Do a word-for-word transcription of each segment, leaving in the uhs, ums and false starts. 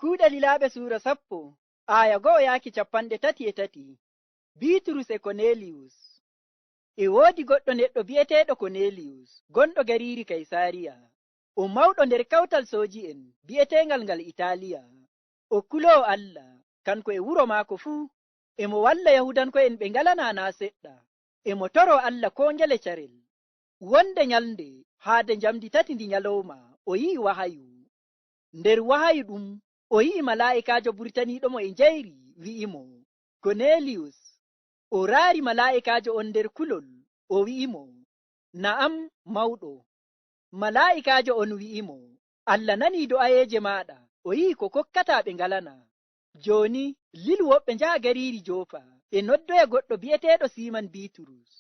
Kuuɗe Lilaaɓe suura sappo, aaya go'o yaaki cappanɗe tati e tati. Biiturus e Koneliyus. E woodi goɗɗo neɗɗo bi'eteeɗo Koneliyus, gonɗo gariiri Kaysaariya. O mawɗo nder kawtal sooji'en bi'eteeŋgal ngal Itaaliya. O kuloowo Allah, kanko e wuro maako fuu. E mo walla Yahuudanko'en ɓe ngalanaa naa seɗɗa. E mo toro Allah koo ngele carel. Wonde nyalnde, haade njamndi tati ndi nyalawma, o yi'i wahayu. Nder wahayu ɗum, o yi'i malaa'ikaajo burtaniiɗo mo e njayri, wi'i mo, "Koneliyus." O raari malaa'ikaajo on nder kulol, o wi'i mo, "Na'am, mawɗo." Malaa'ikaajo on wi'i mo, "Allah nani do'ayeeje maaɗa, o yi'i ko kokkataa ɓe ngalanaa. Jooni, lilu woɓɓe njaha gariiri Joofa, ɓe noddoya goɗɗo bi'eteeɗo Siiman Biiturus.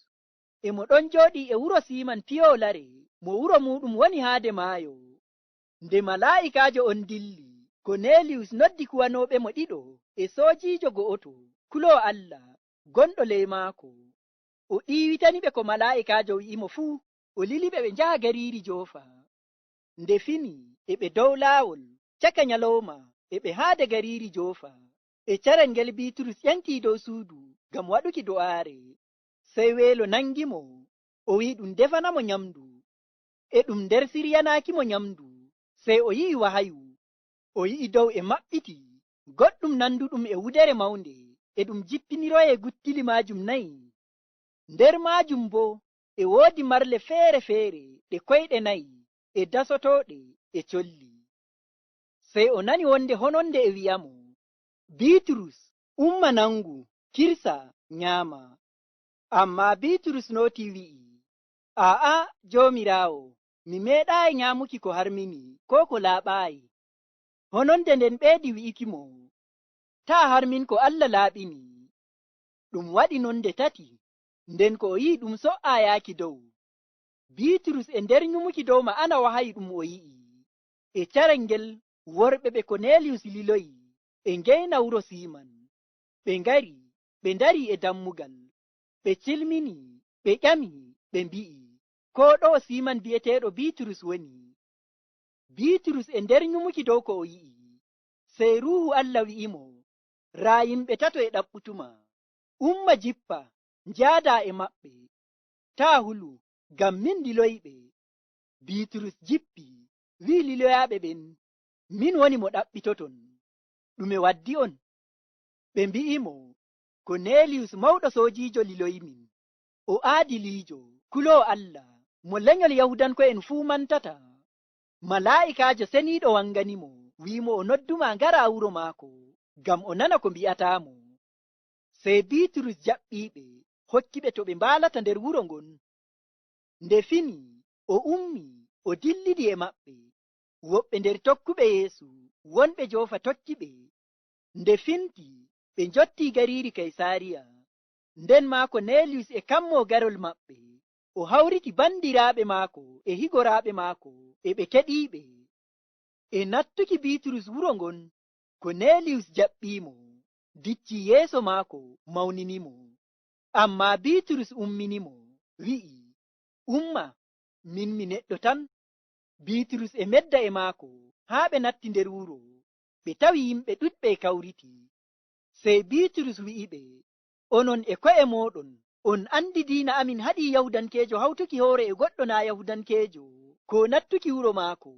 E mo ɗon jooɗi e wuro Siiman piyoolare, mo wuro muuɗum woni haade maayo." Nde malaa'ikaajo on dilli, Koneliyus noddi kuwanooɓe mo ɗiɗo e soojiijo go'oto, kuloowo Allah, gonɗo ley maako. O ɗiiwitani ɓe ko malaa'ikaajo wi'i mo fuu, o lili ɓe ɓe njaha gariiri Joofa. Nde fini, e ɓe dow laawol, caka nyalawma, e ɓe haade gariiri Joofa. E carel ngel Biiturus ƴenti dow suudu ngam waɗuki do'aare. Sey weelo naŋgi mo, o wi'i ɗum defana mo nyamndu. E ɗum nder siryanaaki mo nyamndu, sey o yi'i wahayu. O yi'i dow e maɓɓiti, goɗɗum nanduɗum e wudere mawnde, e ɗum jippiniroyee guttili maajum nayi. Nder maajum boo e woodi marle feere-feere ɗe koyɗe nayi, e dasotooɗe, e colli. Sey o nani wonde hononde e wi'a mo, "Biiturus, umma naŋgu, kirsa, nyaama." Ammaa Biiturus nooti, wi'i, "Aa'a, Joomiraawo, mi meeɗaayi nyaamuki ko harmini, koo ko laaɓaayi." Hononde nden ɓeydi wi'uki mo, "Taa harmin ko Allah laaɓini." Ɗum waɗi non nde tati, nden ko o yi'i ɗum so'aa yaaki dow. Biiturus e nder nyumuki dow ma'ana wahayu ɗum o yi'i. E carel ngel worɓe ɓe Koneliyus liloyi e ngeyna wuro Siiman. Ɓe ngari, ɓe ndari e dammugal. Ɓe cilmini, ɓe ƴami, ɓe mbi'i, "Koo ɗo Siiman bi'eteeɗo Biiturus woni?" Biiturus e nder nyumuki dow ko o yi'i. Sey Ruuhu Allah wi'i mo, "Raa yimɓe tato e ɗaɓɓutuma. Umma jippa, njaada e maɓɓe. Taa hulu, ngam min liloyi ɓe." Biiturus jippi, wi'i liloyaaɓe ɓen, "Min woni mo ɗaɓɓitoton. Ɗume waddi on?" Ɓe mbi'i mo, "Koneliyus mawɗo soojiijo liloyi min. O aadiliijo, kuloowo Allah, mo lenyol Yahuudanko'en fuu mantata. Malaa'ikaajo seniiɗo waŋgani mo, wi'i mo o noddu ma ngara wuro maako, ngam o nana ko mbi'ataa mo." Sey Biiturus jaɓɓi ɓe, hokki ɓe to ɓe mbaalata nder wuro ngon. Nde fini, o ummi, o dillidi e maɓɓe. Woɓɓe nder tokkuɓe Yeesu, wonɓe Joofa tokki ɓe. Nde finti, ɓe njotti gariiri Kaysaariya. Nden maa Koneliyus e kammoo garol maɓɓe. O hawriti bandiraaɓe maako e higoraaɓe maako, e ɓe keɗi ɓe. E nattuki Biiturus wuro ngon, Koneliyus jaɓɓi mo, dicci yeeso maako, mawnini mo. Ammaa Biiturus ummini mo, wi'i, "Umma, min mi neɗɗo tan." Biiturus e medda e maako, haa ɓe natti nder wuro, ɓe tawi yimɓe ɗuɗɓe e kawriti. Sey Biiturus wi'i ɓe, "Onon e ko'e mooɗon, on anndi diina amin haɗi Yahuudankeejo hawtuki hoore e goɗɗo naa Yahuudankeejo, koo nattuki wuro maako.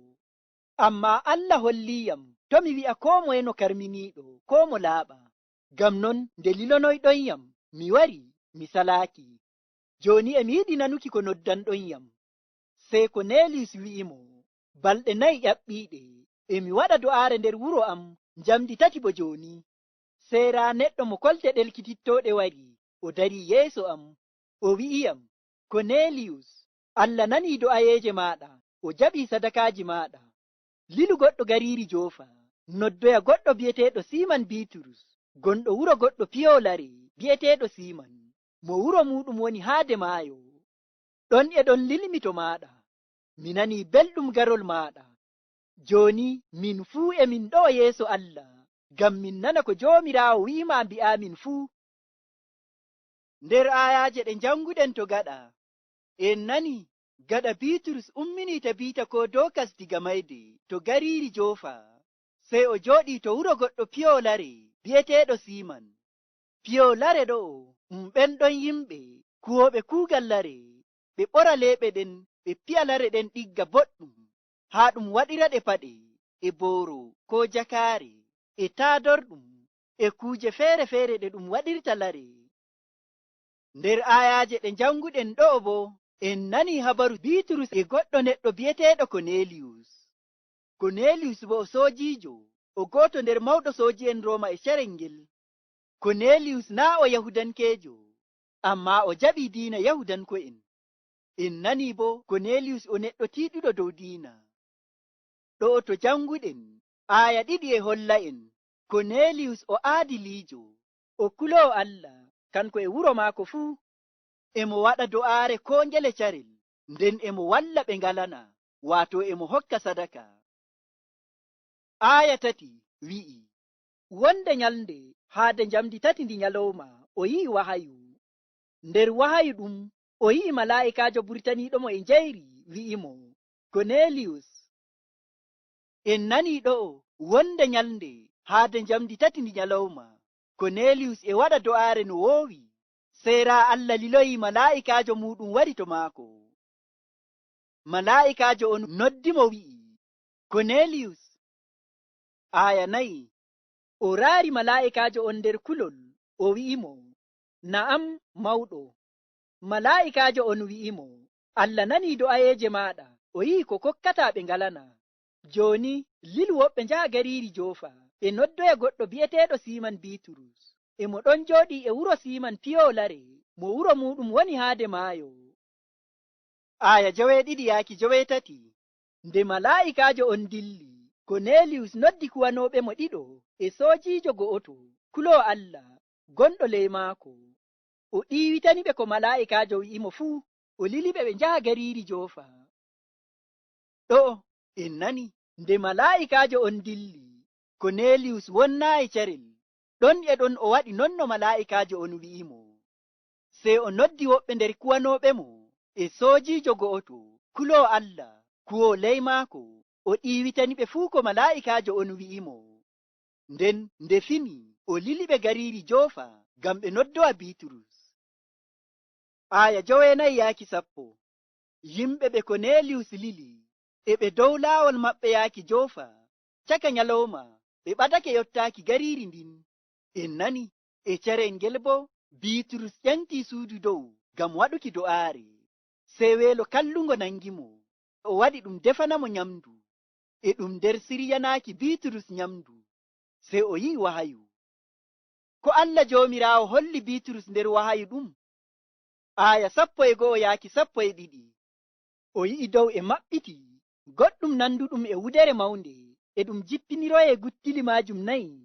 Ammaa Allah holli yam, to mi wi'a koo moye no karminiiɗo, koo mo laaɓa. Ngam non, nde lilonoyɗon yam, mi wari, mi salaaki. Jooni e mi yiɗi nanuki ko noddanɗon yam." Sey Koneliyus wi'i mo, "Balɗe nayi ƴaɓɓiiɗe, e mi waɗa do'aare nder wuro am njamndi tati bo jooni. Sey raa neɗɗo mo kolte ɗelkitittooɗe wari, o dari yeeso am. O wi'i yam, 'Koneliyus, Allah nani do'ayeeje maaɗa, o jaɓi sadakaaji maaɗa. Lilu goɗɗo gariiri Joofa, noddoya goɗɗo bi'eteeɗo Siiman Biiturus, gonɗo wuro goɗɗo piyoolare bi'eteeɗo Siiman, mo wuro muuɗum woni haade maayo. Ɗon e ɗon lilmi to maaɗa. Mi nani belɗum garol maaɗa. Jooni min fuu e min ɗo'o yeeso Allah, ngam min nana ko Joomiraawo wi'i ma mbi'aamin fuu.'" Nder aayaaje ɗe njaŋnguɗen to gaɗa, en nani gaɗa Biiturus ummini Tabiita koo Dookas diga mayde to gariiri Joofa, Sey o jooɗi to wuro goɗɗo piyo lare bi'eteeɗo Siiman. Piyo lare ɗo'o, ɗum ɓen ɗon yimɓe kuwooɓe kuugal lare, ɓe ɓora leeɓe ɗen, ɓe piya lare ɗen ɗigga boɗɗum, haa ɗum waɗira ɗe paɗe, e booro, koo jakaare, e taadorɗum, e kuuje feere feere ɗe ɗum waɗirta lare. Nder aayaaje ɗe njaŋnguɗen ɗo'o boo, en nani habaru Biiturus e goɗɗo neɗɗo bi'eteeɗo Koneliyus. Koneliyus boo o soojiijo, o gooto nder mawɗo sooji'en Rooma e carel ngel. Koneliyus naa o Yahuudankeejo, ammaa o jaɓi diina Yahuudanko'en. En nani boo Koneliyus o neɗɗo tiiɗuɗo dow diina. Ɗo'o to jaŋnguɗen, aaya ɗiɗi e holla en, Koneliyus o aadiliijo, o kuloowo Allah, kanko e wuro maako fuu. E mo waɗa do'aare koo ngele carel, nden e mo walla ɓe ngalana, waato e mo hokka sadaka. Aaya tati wi'i, wonde nyalnde haade njamndi tati ndi nyalawma, o yi'i wahayu. Nder wahayu ɗum, o yi'i malaa'ikaajo burtaniiɗo mo e njayri, wi'i mo, Koneliyus. En nani ɗo'o, wonde nyalnde haade njamndi tati ndi nyalawma, Koneliyus e waɗa do'aare no woowi. Sey raa Allah liloyi malaa'ikaajo muuɗum wari to maako. Malaa'ikaajo on noddi mo, wi'i, Koneliyus! Aaya nayi. O raari malaa'ikaajo on nder kulol, o wi'i mo, na'am, mawɗo. Malaa'ikaajo on wi'i mo, Allah nani do'ayeeje maaɗa, o yi'i ko kokkataa ɓe ngalana. Jooni, lilu woɓɓe njaha gariiri Joofa, ɓe noddoya goɗɗo bi'eteeɗo Siiman Biiturus. E mo ɗon jooɗi e wuro Siiman piyo lare, mo wuro muuɗum woni haade maayo. Aaya joweeɗiɗi yaaki joweetati. Nde malaa'ikaajo on dilli, Koneliyus noddi kuwanooɓe mo ɗiɗo e soojiijo go'oto, kuloowo Allah, gonɗo ley maako. O ɗiiwitani ɓe ko malaa'ikaajo wi'i mo fuu, o lili ɓe ɓe njaha gariiri Joofa. Ɗo'o, en nani, nde malaa'ikaajo on dilli, Koneliyus wonnaayi carel. Ɗon e ɗon o waɗi non no malaa'ikaajo on wi'i mo. Sey o noddi woɓɓe nder kuwanooɓe mo, e soojiijo go'oto, kuloowo Allah, kuwoowo ley maako, o ɗiiwitani ɓe fuu ko malaa'ikaajo on wi'i mo. Nden nde fini, o lili ɓe gariiri Joofa ngam ɓe noddowa Biiturus. Aaya joweenayi yaaki sappo. Yimɓe ɓe Koneliyus lili, e ɓe dow laawol maɓɓe yaaki Joofa, caka nyalawma, ɓe ɓadake yottaaki gariiri ndin. En nani, e carel ngel boo, Biiturus ƴaŋgti suudu dow ngam waɗuki do'aare. Sey weelo kalluŋgo naŋgi mo, o waɗi ɗum defana mo nyamndu. E ɗum nder siryanaaki Biiturus nyamndu, sey o yi'i wahayu. Ko Allah Joomiraawo holli Biiturus nder wahayu ɗum? Aaya sappo e go'o yaaki sappo e ɗiɗi. O yi'i dow e maɓɓiti, goɗɗum nanduɗum e wudere mawnde, e ɗum jippiniroyee guttili maajum nayi.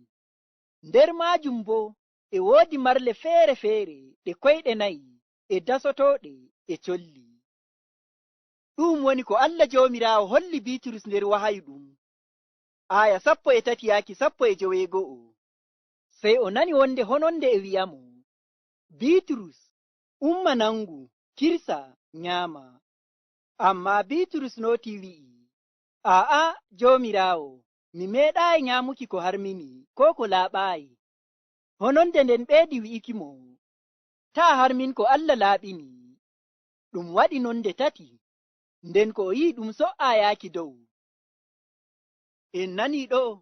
Nder maajum boo e woodi marle feere feere ɗe koyɗe nayi, e dasotooɗe, e colli. Ɗu'um woni ko Allah Joomiraawo holli Biiturus nder wahayu ɗum. Aaya sappo e tati yaaki sappo e joweego'o. Sey o nani wonde hononde e wi'a mo, Biiturus, umma, naŋgu, kirsa, nyaama. Ammaa Biiturus nooti, wi'i, aa'a, Joomiraawo, mi meeɗaayi nyaamuki ko harmini koo ko laaɓaayi. Hononde nden ɓeedi wi'uki mo, taa harmin ko Allah laaɓini. Ɗum waɗi non nde tati, nden ko o yi'i ɗum so'aa yaaki dow. En nani ɗo'o,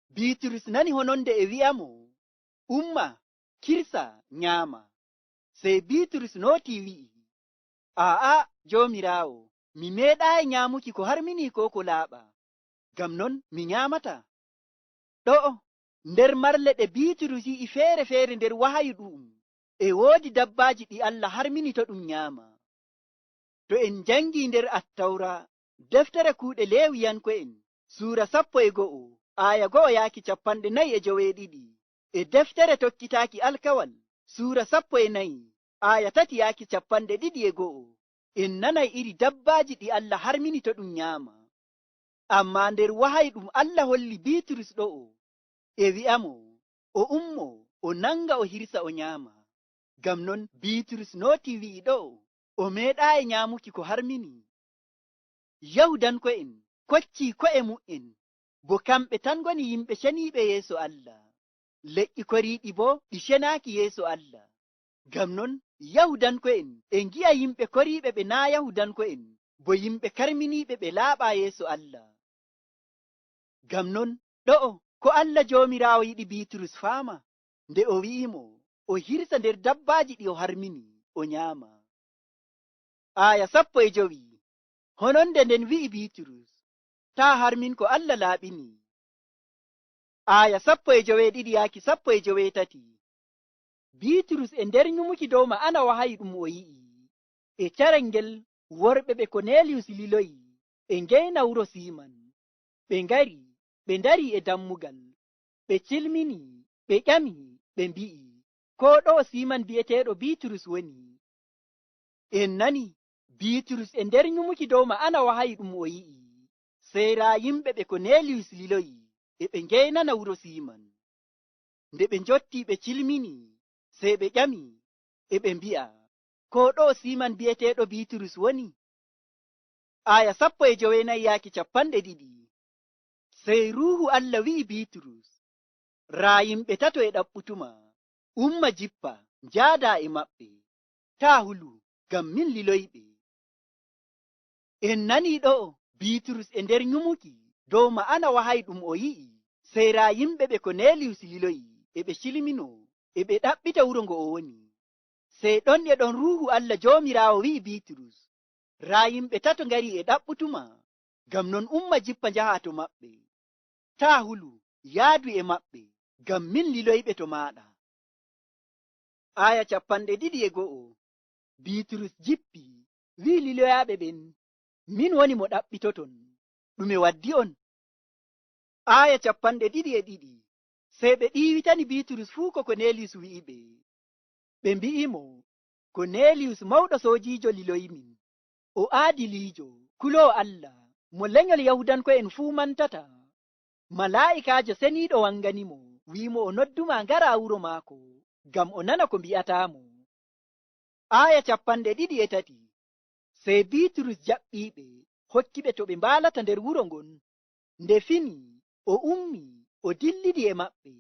Biiturus nani hononde e wi'a mo, umma, kirsa, nyaama. Sey Biiturus nooti, wi'i, aa'a, Joomiraawo, mi meeɗaayi nyaamuki ko harmini koo ko laaɓa. Ngam non mi nyaamataa. Ɗo'o, nder marle ɗe Biiturus yi'i feere feere nder wahayu ɗu'um, e woodi dabbaaji ɗi Allah harmini to ɗum nyaama. To en njaŋgi nder Attawra, deftere Kuuɗe Leewiyanko'en, suura sappo e go'o, aaya go'o yaaki cappanɗe nayi e joweeɗiɗi, e deftere Tokkitaaki Alkawal, suura sappo e nayi, aaya tati yaaki cappanɗe ɗiɗi e go'o, en nanay iri dabbaaji ɗi Allah harmini to ɗum nyaama. Ammaa nder wahayi ɗum Allah holli Biiturus ɗo'o, e wi'a mo, o ummo, o naŋga, o hirsa, o nyaama. Ngam non Biiturus nooti, wi'i ɗo'o, o meeɗaayi nyaamuki ko harmini. Yahuudanko'en kocci ko'e mu'en, bo kamɓe tan ngoni yimɓe ceniiɓe yeeso Allah. Leƴƴi koriiɗi boo ɗi cenaaki yeeso Allah. Ngam non, Yahuudanko'en e ngi'a yimɓe koriiɓe ɓe naa' Yahuudanko'en bo yimɓe karminiiɓe ɓe laaɓaa yeeso Allah. Ngam non, ɗo'o ko Allah Joomiraawo yiɗi Biiturus faama, nde o wi'i mo o hirsa nder dabbaaji ɗi o harmini, o nyaama. Aaya sappo e jowi. Hononde nden wi'i Biiturus, "Taa harmin ko Allah laaɓini." Aaya sappo e joweeɗiɗi yaaki sappo e joweetati. Biiturus e nder nyumuki dow ma'ana wahayi ɗum o yi'i. E carel ngel, worɓe ɓe Koneliyus liloyi e ngeyna wuro Siiman. Ɓe ngari, ɓe ndari e dammugal. Ɓe cilmini, ɓe ƴami, ɓe mbi'i, "Koo ɗo'o Siiman bi'eteeɗo Biiturus woni?" En nani, Biiturus e nder nyumuki dow ma'ana wahayi ɗum o yi'i. Sey raa yimɓe ɓe Koneliyus liloyi e ɓe ngeynana wuro Siiman. Nde ɓe njotti ɓe cilmini, sey ɓe ƴami, e ɓe mbi'a, "Koo ɗo'o Siiman bi'eteeɗo Biiturus woni?" Aaya sappo e joweenayi yaaki cappanɗe ɗiɗi. Sey Ruuhu Allah wi'i Biiturus, "Raa yimɓe tato e ɗaɓɓutuma, umma jippa, njaada e maɓɓe. Taa hulu, ngam min liloyi ɓe." En nani ɗo'o Biiturus e nder nyumuki dow ma'ana wahayi ɗum o yi'i, sey raa yimɓe ɓe Koneliyus liloyi e ɓe cilmino, e ɓe ɗaɓɓita wuro ngo o woni. Sey ɗon e ɗon Ruuhu Allah Joomiraawo wi'i Biiturus, "Raa yimɓe tato ngari e ɗaɓɓutuma, ngam non umma jippa njaha to maɓɓe. Taa hulu, yaadu e maɓɓe, ngam min liloyi ɓe to maaɗa." Aaya cappanɗe ɗiɗi e go'o. Biiturus jippi, wi'i liloyaaɓe ɓen, "Min woni mo ɗaɓɓitoton. Ɗume waddi on?" Aaya cappanɗe ɗiɗi e ɗiɗi. Sey ɓe ɗiiwitani Biiturus fuu ko Koneliyus wi'i ɓe. Ɓe mbi'i mo, "Koneliyus mawɗo soojiijo liloyi min. O aadiliijo, kuloowo Allah, mo lenyol Yahuudanko'en fuu mantata. Malaa'ikaajo seniiɗo waŋgani mo, wi'i mo o noddu ma ngara wuro maako, ngam o nana ko mbi'ataa mo." Aaya cappanɗe ɗiɗi e tati. Sey Biiturus jaɓɓi ɓe, hokki ɓe to ɓe mbaalata nder wuro ngon. Nde fini, o ummi, o dillidi e maɓɓe.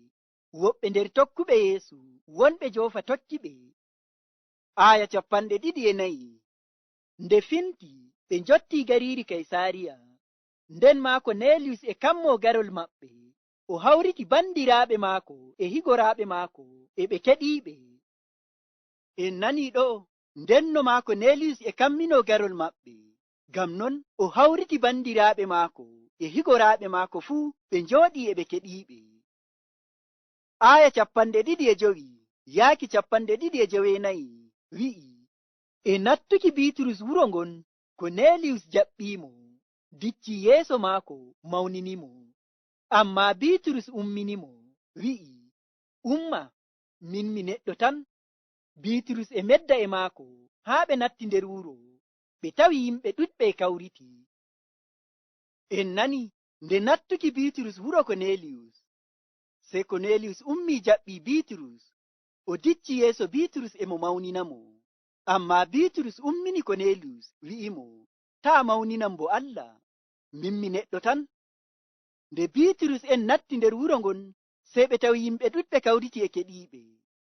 Woɓɓe nder tokkuɓe Yeesu, wonɓe Joofa tokki ɓe. Aaya cappanɗe ɗiɗi e nayi. Nde finti, ɓe njotti gariiri Kaysaariya. Nden maa Koneliyus e kammo garol maɓɓe. O hawriti bandiraaɓe maako e higoraaɓe maako, e ɓe keɗi ɓe. En nani ɗo, ndenno maa Koneliyus e kammino garol maɓɓe. Ngam non o hawriti bandiraaɓe maako e higoraaɓe maako fuu, ɓe njooɗi e ɓe keɗi ɓe. Aaya cappanɗe ɗiɗi e jowi yaaki cappanɗe ɗiɗi e joweenayi wi'i, "E nattuki Biiturus wuro ngon, Koneliyus jaɓɓi mo, dicci yeeso maako, mawnini mo. Ammaa Biiturus ummini mo, wi'i, 'Umma, min mi neɗɗo tan.' Biiturus e medda e maako, haa ɓe natti nder wuro, ɓe tawi yimɓe ɗuɗɓe e kawriti." En nani nde nattuki Biiturus wuro Koneliyus. Sey Koneliyus ummi jaɓɓi Biiturus, o dicci yeeso Biiturus e mo mawnina mo. Ammaa Biiturus ummini Koneliyus, wi'i mo, "Taa mawninam bo Allah, min mi neɗɗo tan." Nde Biiturus en natti nder wuro ngon, sey ɓe tawi yimɓe ɗuɗɓe kawriti e keɗiiɓe.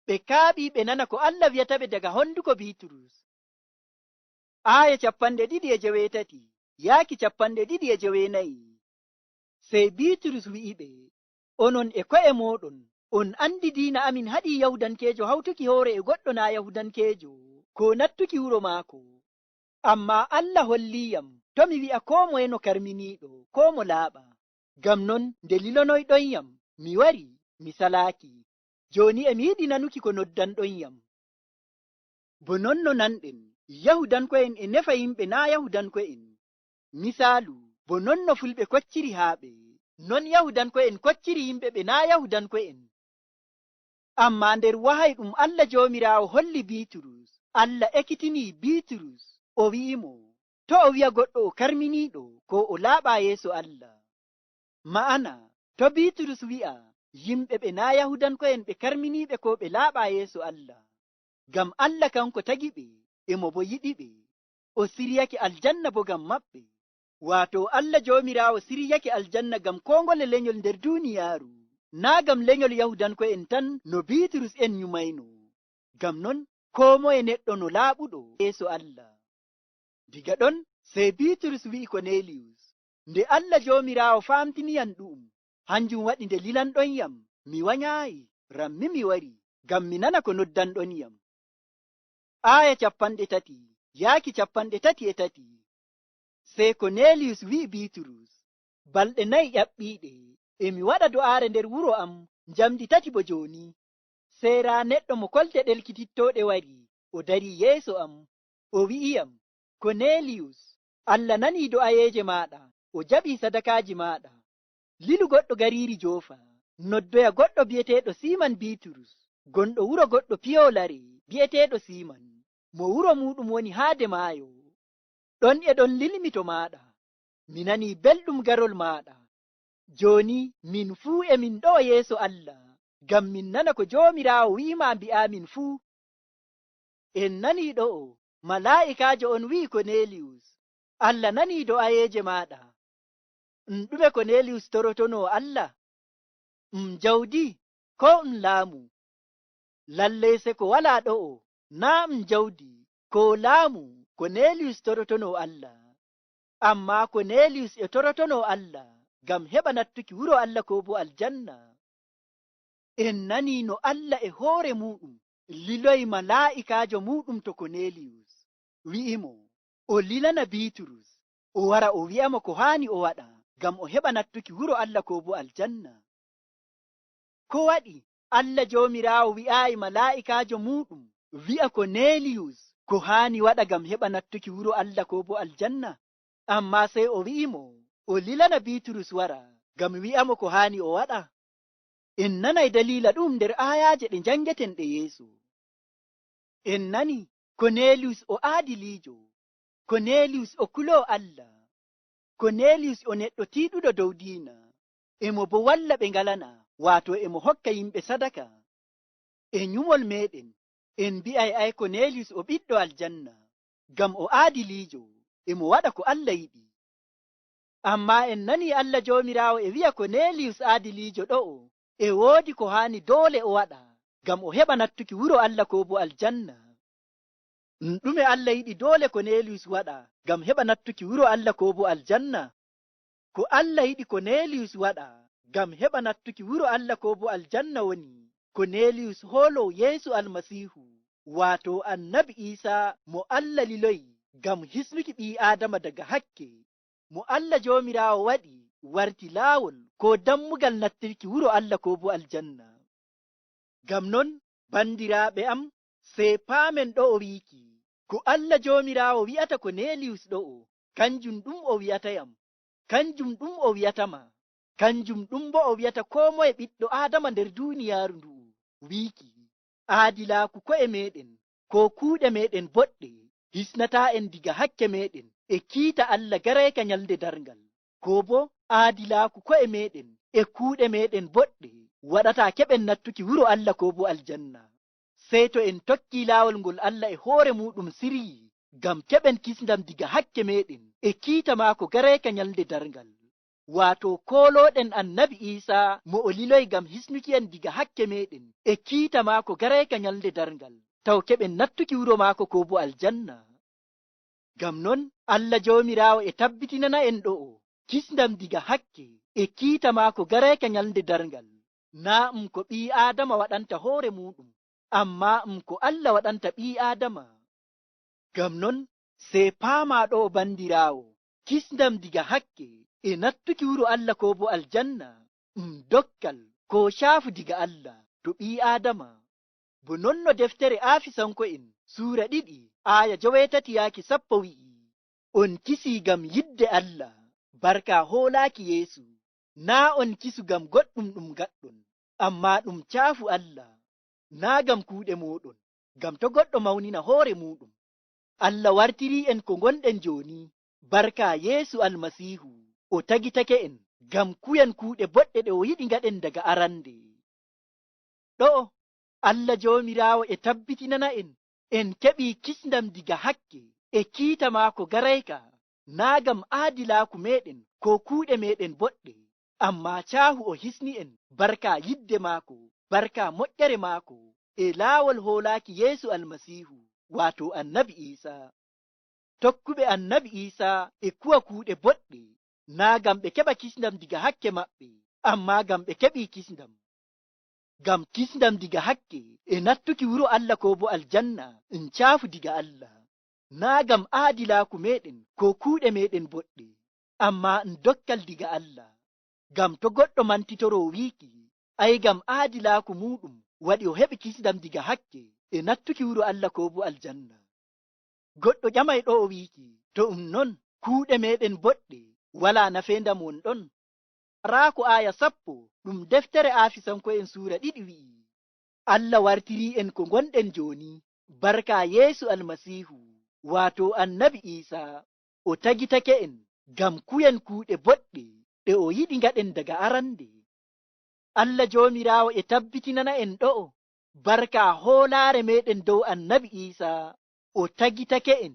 Ɓe kaaɓi ɓe nana ko Allah wi'ata ɓe daga honduko Biiturus. Aaya cappanɗe ɗiɗi e joweetati yaaki cappanɗe ɗiɗi e joweenayi. Sey Biiturus wi'i ɓe, "Onon e ko'e mooɗon, on anndi diina amin haɗi Yahuudankeejo hawtuki hoore e goɗɗo naa Yahuudankeejo, koo nattuki wuro maako. Ammaa Allah holli yam, to mi wi'a koo moye no karminiiɗo, koo mo laaɓa. Ngam non, nde lilonoyɗon yam, mi wari, mi salaaki. Jooni e mi yiɗi nanuki ko noddanɗon yam." Bo non no nanɗen, Yahuudanko'en e nefa yimɓe naa Yahuudanko'en. Misaalu, bo non no fulɓe kocciri haaɓe, non Yahuudanko'en kocciri yimɓe ɓe naa Yahuudanko'en. Ammaa nder wahayi ɗum Allah Joomiraawo holli Biiturus, Allah ekitini Biiturus, o wi'i mo, "To o wi'a goɗɗo o karminiiɗo, koo o laaɓa yeeso Allah." Ma'ana, to Biiturus wi'a, yimɓe ɓe naa Yahuudanko'en ɓe karminiiɓe koo ɓe laaɓa yeeso Allah. Ngam Allah kanko tagi ɓe, e mo bo yiɗi ɓe. O siryake aljanna bo ngam maɓɓe. Waato Allah Joomiraawo siryake aljanna ngam koo ngole lenyol nder duniyaaru, naa ngam lenyol Yahuudanko'en tan no Biiturus en nyumayno. Ngam non, koo moye neɗɗo no laaɓuɗo yeeso Allah. Diga ɗon, sey Biiturus wi'i Koneliyus, "Nde Allah Joomiraawo faamtini yam ɗu'um, hanjum waɗi nde lilanɗon yam, mi wanyaayi, rammi mi wari, ngam mi nana ko noddanɗon yam." Aaya capanɗe tati, yaaki capanɗe tati e tati. Sey Koneliyus wi'i Biiturus, "Balɗe nayi ƴaɓɓiiɗe, e mi waɗa do'aare nder wuro am njamndi tati bo jooni. Sey raa neɗɗo mo kolte ɗelkitittooɗe wari, o dari yeeso am. O wi'i yam, 'Koneliyus, Allah nani do'ayeeje maaɗa, o jaɓi sadakaaji maaɗa. Lilu goɗɗo gariiri Joofa, noddoya goɗɗo bi'eteeɗo Siiman Biiturus, gonɗo wuro goɗɗo piyoolare bi'eteeɗo Siiman, mo wuro muuɗum woni haade maayo. Ɗon e ɗon lilmi to maaɗa. Mi nani belɗum garol maaɗa. Jooni min fuu e min ɗo'o yeeso Allah, ngam min nana ko Joomiraawo wi'i ma mbi'amin fuu.'" En nani ɗo'o, malaa'ikaajo on wi'i Koneliyus, "Allah nani do'ayeeje maaɗa." Ɗum ɗume Koneliyus torotono Allah? Ɗum jawdi, koo ɗum laamu? Lallay seko walaa ɗo'o, naa ɗum jawdi, koo laamu Koneliyus torotono Allah. Ammaa Koneliyus e torotono Allah ngam heɓa nattuki wuro Allah koo bo aljanna. En nani no Allah e hoore muuɗum liloyi malaa'ikaajo muuɗum to Koneliyus, wi'i mo o lilana Biiturus, o wara o wi'a mo ko haani o waɗa ngam o heɓa nattuki wuro Allah koo bo aljanna. Ko waɗi Allah Joomiraawo wi'aayi malaa'ikaajo muuɗum wi'a Koneliyus ko haani waɗa ngam heɓa nattuki wuro Allah koo bo aljanna? Ammaa sey o wi'i mo o lilana Biiturus wara ngam wi'a mo ko haani o waɗa. En nanay daliila ɗu'um nder aayaaje ɗe njanngeten ɗe yeeso. En nani Koneliyus o aadiliijo. Koneliyus o kuloowo Allah. Koneliyus o neɗɗo tiiɗuɗo dow diina. E mo boo walla ɓe ngalana, waato e mo hokka yimɓe sadaka. E nyumol meeɗen, en mbi'ay ay Koneliyus o ɓiɗɗo aljanna, ngam o aadiliijo, e mo waɗa ko Allah yiɗi. Ammaa en nani Allah Joomiraawo e wi'a Koneliyus aadiliijo ɗo'o, e woodi ko haani doole o waɗa, ngam o heɓa nattuki wuro Allah koo bo aljanna. Ɗume Allah yiɗi doole Koneliyus waɗa ngam heɓa nattuki wuro Allah koo bo aljanna? Ko Allah yiɗi Koneliyus waɗa ngam heɓa nattuki wuro Allah koo bo aljanna woni Koneliyus hoolo Yeesu Almasiihu, waato Annabi Iisa mo Allah liloyi ngam hisnuki ɓii Aadama daga hakke, mo Allah Joomiraawo waɗi warti laawol koo dammugal nattirki wuro Allah koo bo aljanna. Ngam non, bandiraaɓe am, sey paamen ɗo'o wiiki, ko Allah Joomiraawo wi'ata Koneliyus ɗo'o, kanjum ɗum o wi'ata yam, kanjum ɗum o wi'ata ma, kanjum ɗum boo o wi'ata koo moye ɓiɗɗo Aadama nder duniyaaru ndu'u, wiiki, aadilaaku ko'e meeɗen, koo kuuɗe meeɗen boɗɗe, hisnataa en diga hakke meeɗen e kiita Allah gareyka nyalnde darŋgal. Koo boo aadilaaku ko'e meeɗen e kuuɗe meeɗen boɗɗe waɗataa keɓen nattuki wuro Allah koo boo aljanna. Sey to en tokki laawol ngol Allah e hoore muuɗum siryi, ngam keɓen kisndam diga hakke meeɗen e kiita maako gareyka nyalnde darŋgal. Waato koolooɗen Annabi Iisa mo o liloyi ngam hisnuki en diga hakke meeɗen e kiita maako gareyka nyalnde darŋgal, taw keɓen nattuki wuro maako koo boo aljanna. Ngam non, Allah Joomiraawo e tabbitinana en ɗo'o kisndam diga hakke e kiita maako gareyka nyalnde darŋgal. Naa ɗum ko ɓii Aadama waɗanta hoore muuɗum, ammaa ɗum ko Allah waɗanta ɓii Aadama. Ngam non, sey paamaa ɗo'o, bandiraawo, kisndam diga hakke e nattuki wuro Allah koo boo aljanna, ɗum dokkal koo caafu diga Allah to ɓii Aadama. Bo non no deftere Aafisanko'en suura ɗiɗi, aaya joweetati yaaki sappo wi'i, "On kisii ngam yidde Allah, barka hoolaaki Yeesu. Naa on kisu ngam goɗɗum ɗum ngaɗɗon, ammaa ɗum caafu Allah, naa ngam kuuɗe mooɗon, ngam to' goɗɗo mawnina hoore muuɗum." Allah wartirii'en ko ngonɗen jooni, barka Yeesu Almasiihu. O tagitake'en ngam ku'en kuuɗe boɗɗe ɗe o yiɗi ngaɗen daga arande. Ɗo'o, Allah Joomiraawo e tabbitinana'en en keɓi kisndam diga hakke e kiita maako garayka. naa ngam aadilaaku meeɗen koo kuuɗe meeɗen boɗɗe, ammaa caahu o hisni en barka yiɗde maako, barka moƴƴere maako, e laawol hoolaaki Yeesu Almasiihu, waato Annabi Iisa. Tokkuɓe Annabi Iisa e kuwa kuuɗe boɗɗe, naa ngam ɓe keɓa kisndam diga hakke maɓɓe, ammaa ngam ɓe keɓi kisndam. Ngam kisndam diga hakke e nattuki wuro Allah koo boo aljanna, ɗum caafu diga Allah. Naa ngam aadilaaku meeɗen koo kuuɗe meeɗen boɗɗe, ammaa ɗum dokkal diga Allah. Ngam to goɗɗo mantitoro wiiki, ay ngam aadilaaku muuɗum waɗi o heɓi kisndam diga hakke e nattuki wuro Allah koo boo aljanna. Goɗɗo ƴamay ɗo o wiiki, to ɗum non, kuuɗe meeɗen boɗɗe walaa nafeendam won ɗon? Raa ko aaya sappo ɗum deftere Aafisanko'en suura ɗiɗi wi'i, Allah wartiri en ko ngonɗen jooni, barka Yeesu Almasiihu, waato Annabi Iisa, o tagitake en ngam kuwen kuuɗe boɗɗe ɗe o yiɗi ngaɗen daga arande. Allah Joomiraawo e tabbitinana en ɗo'o, barka hoolaare meeɗen dow Annabi Iisa, o tagitake en,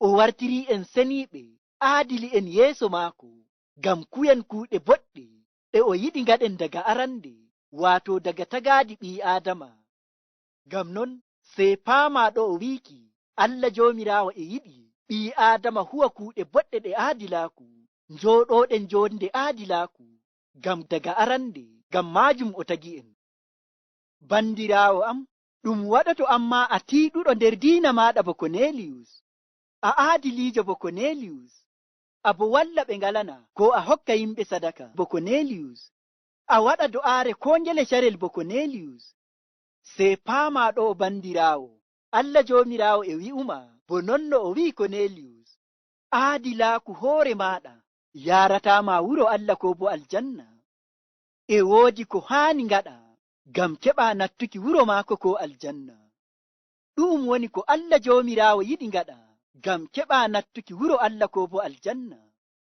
o wartiri en seniiɓe, aadili'en yeeso maako, ngam kuwen kuuɗe boɗɗe ɗe o yiɗi ngaɗen daga arande, waato daga tagaadi ɓii-Aadama. Ngam non, sey paama ɗo'o wiiki, Allah Joomiraawo e yiɗi ɓii-Aadama huwa kuuɗe boɗɗe ɗe aadilaaku, njooɗooɗen joonde aadilaaku, ngam daga arande, ngam maajum o tagi en. Bandiraawo am, ɗum waɗoto ammaa a tiiɗuɗo nder diina maaɗa bo Koneliyus. A aadiliijo bo Koneliyus. A bo walla ɓe ngalana, koo a hokka yimɓe sadaka bo Koneliyus. A waɗa do'aare koo ngele carel bo Koneliyus. Sey paama ɗo'o bandiraawo, Allah Joomiraawo e wi'uma, bo non no o wi'i Koneliyus, aadilaaku hoore maaɗa yaarataa ma wuro Allah koo bo aljanna. E woodi ko haani ngaɗa ngam keɓa nattuki wuro maako koo aljanna. Ɗu'um woni ko Allah Joomiraawo yiɗi ngaɗa ngam keɓa nattuki wuro Allah koo bo aljanna.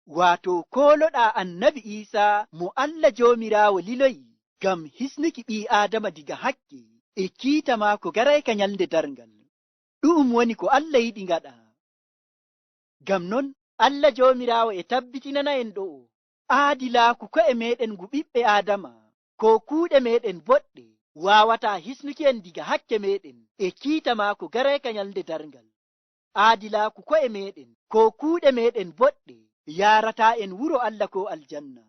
Waato kooloɗa Annabi Iisa mo Allah Joomiraawo liloyi ngam hisnuki ɓii-Aadama diga hakke e kiita maako garayka nyalnde darngal. Ɗu'um woni ko Allah yiɗi ngaɗa. Ngam non, Allah Joomiraawo e tabbitinana en ɗo'o, aadilaaku ko'e meeɗen ngu ɓiɓɓe Aadama, koo kuuɗe meeɗen boɗɗe, waawataa hisnuki en diga hakke meeɗen e kiita maako garayka nyalnde darngal. Aadilaaku ko'e meeɗen, koo kuuɗe meeɗen boɗɗe, yaarataa en wuro Allah koo aljanna.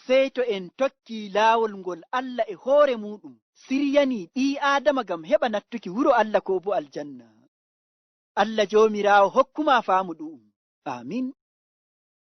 Sey to en tokki laawol ngol Allah e hoore muuɗum siryani ɓii-Aadama ngam heɓa nattuki wuro Allah koo boo aljanna. Allah Joomiraawo hokku ma faamu ɗu'um. Aamin.